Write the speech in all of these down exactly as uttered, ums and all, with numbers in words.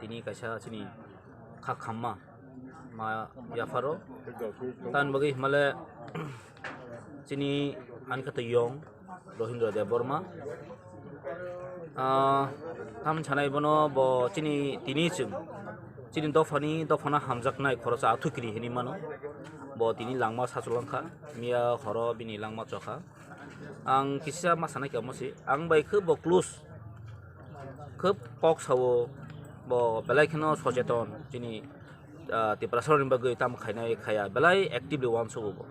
tini kaisa chini kha khamma ma yapharo. Tamni bagwi himale chini ani kha twi yong Rohindra Debbarma. Ah, tam sanai bono bo chini tini chwng chini dophani dophano hamjaknai khoroksa athukiri hinwi mano. Bo tini langma sachulangkha, miya horo bini langma chokha. Ang kisa ma sanai kamo si, ang bai khe bo close, khe kok sao, bo belai kheno socheton chini, ah, Tiprasarokni bagwi tamo khainai khaya, belai actively uansugo bo.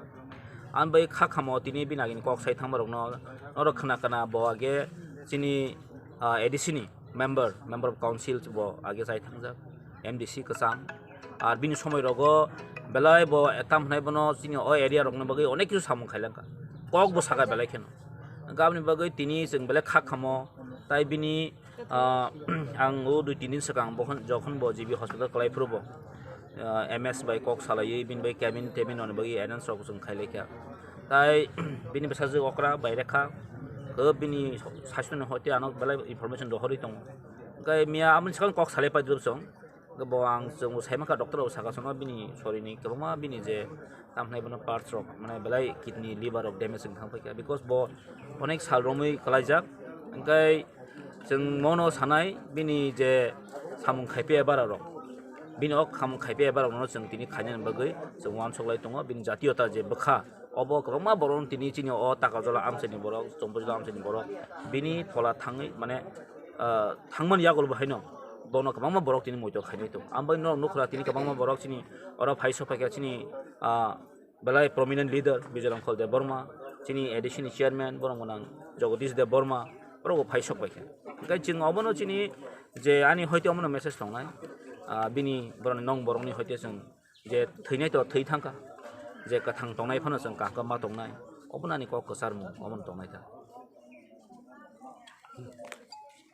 Ang bai kha khamo tini bini agini kok sai thangmarokno, norok khna khna bo age chini, ah, A D C ni member, member of council bo age chai thangjak, M D C kwcham. Ar bini somoi rogo belai bo etam hwnai bono chini o area rokni bagwi onek kisu samung khailangkha. Kok bo saka belai kheno. Gabni bagwi tini chwng belai kha khamo, tai bini, ah, ang o dui tin din swkang bohon, jokhon bo G B hospital kwlai phuru bo, ah, M S bai kok salaiwi bini bai cabin tabin rokni bagwi arrange rok chwng khailaikha. Tai bini bwsajwk okra bai rekha, khe bini sasthoni hoite ano belai information rohorwi tongo. Hwnkhe miya aboni swkang kok salai paidrop chwng. Bo ang chwng bo saimankha, doctor rok saka chwngno bini sorini kwbangma bini je tamhinai bono parts rok, mane belai kidney, liver rok damage wng thang paikha, because bo onek sal romwi kwlaijak. Hwnkhe chwng mono sanai bini je samung khaipiya bara rok, bini o samung khaipiya bara rokno chwng tini khainani bagwi chwng uansuk lai tongo. Bini jatiyota je bwkha, obo kwbangma borok tini chini o Takarjala amchaini borok, Chompuijala amchaini borok bini phola thangwi mane, ah, thangmani yagulo bo haino bono kwbangma borok tini moito khainai tongo. Ang bai norok nukhwra tini kwbangma borok chini oro phai sok phaikha chini, ah, belai prominent leader Bijoy Rongkhol Debbarma, chini A D C ni chairman borok gwnang Jagadish Debbarma, borok bo phai sok phaikha. Hwnkhe chwng obono chini je ani hoite omono message tongnai, ah, bini borokni nong borokni hoite chwng je thwinai to thwi thangkha, je kwthang tongnai phano chwng kaham ma tongnai, obono ani kok kwcharmung omono tongnai ta.